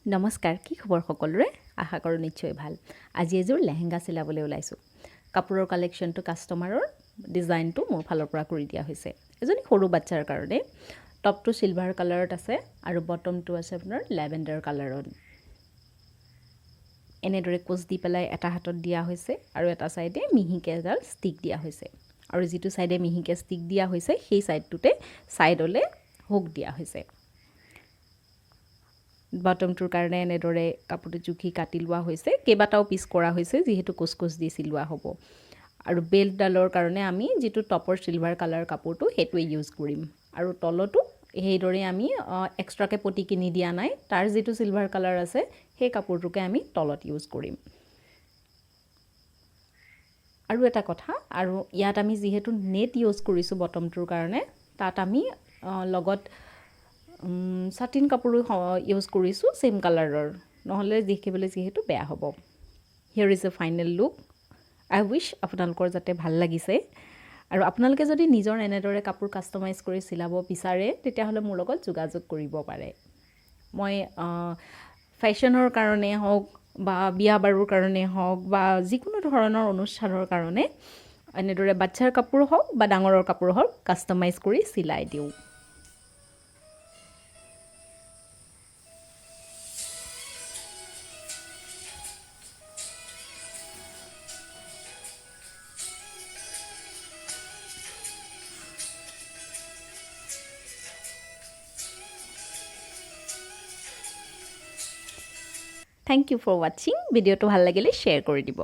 নমস্কাৰ, কি খবৰ সকলোৰে? আশা কৰোঁ নিশ্চয় ভাল। আজি এযোৰ লেহেংগা চিলাবলৈ ওলাইছোঁ। কাপোৰৰ কালেকশ্যনটো কাষ্টমাৰৰ, ডিজাইনটো মোৰ ফালৰ পৰা কৰি দিয়া হৈছে। এজনী সৰু বাচ্ছাৰ কাৰণে টপটো চিলভাৰ কালাৰত আছে আৰু বটমটো আছে আপোনাৰ লেভেণ্ডাৰ কালাৰত। এনেদৰে কোচ দি পেলাই এটা হাতত দিয়া হৈছে আৰু এটা ছাইডে মিহিকৈ এডাল ষ্টিক দিয়া হৈছে আৰু যিটো ছাইডে মিহিকৈ ষ্টিক দিয়া হৈছে, সেই ছাইডটোতে ছাইডলৈ হুক দিয়া হৈছে। বটমটোৰ কাৰণে এনেদৰে কাপোৰটো জুখি কাটি লোৱা হৈছে। কেইবাটাও পিচ কৰা হৈছে, যিহেতু কোচ কোচ দি চিলোৱা হ'ব। আৰু বেল্টডালৰ কাৰণে আমি যিটো টপৰ চিলভাৰ কালাৰ কাপোৰটো, সেইটোৱে ইউজ কৰিম। আৰু তলতো সেইদৰে আমি এক্সট্ৰাকৈ পটি কিনি দিয়া নাই। তাৰ যিটো চিলভাৰ কালাৰ আছে, সেই কাপোৰটোকে আমি তলত ইউজ কৰিম। আৰু এটা কথা, আৰু ইয়াত আমি যিহেতু নেট ইউজ কৰিছোঁ বটমটোৰ কাৰণে, তাত আমি লগত চাটিন কাপোৰো ইউজ কৰিছোঁ ছেইম কালাৰৰ, নহ'লে দেখিবলৈ যিহেতু বেয়া হ'ব। Here is a final look. I wish আপোনালোকৰ যাতে ভাল লাগিছে। আৰু আপোনালোকে যদি নিজৰ এনেদৰে কাপোৰ কাষ্টমাইজ কৰি চিলাব বিচাৰে, তেতিয়াহ'লে মোৰ লগত যোগাযোগ কৰিব পাৰে। মই ফেশ্বনৰ কাৰণে হওক বা বিয়া বাৰুৰ কাৰণে হওক বা যিকোনো ধৰণৰ অনুষ্ঠানৰ কাৰণে এনেদৰে বাচ্ছাৰ কাপোৰ হওক বা ডাঙৰৰ কাপোৰ হওক, কাষ্টমাইজ কৰি চিলাই দিওঁ। Thank you for watching. ভিডিঅ'টো ভাল লাগিলে শ্বেয়াৰ কৰি দিব।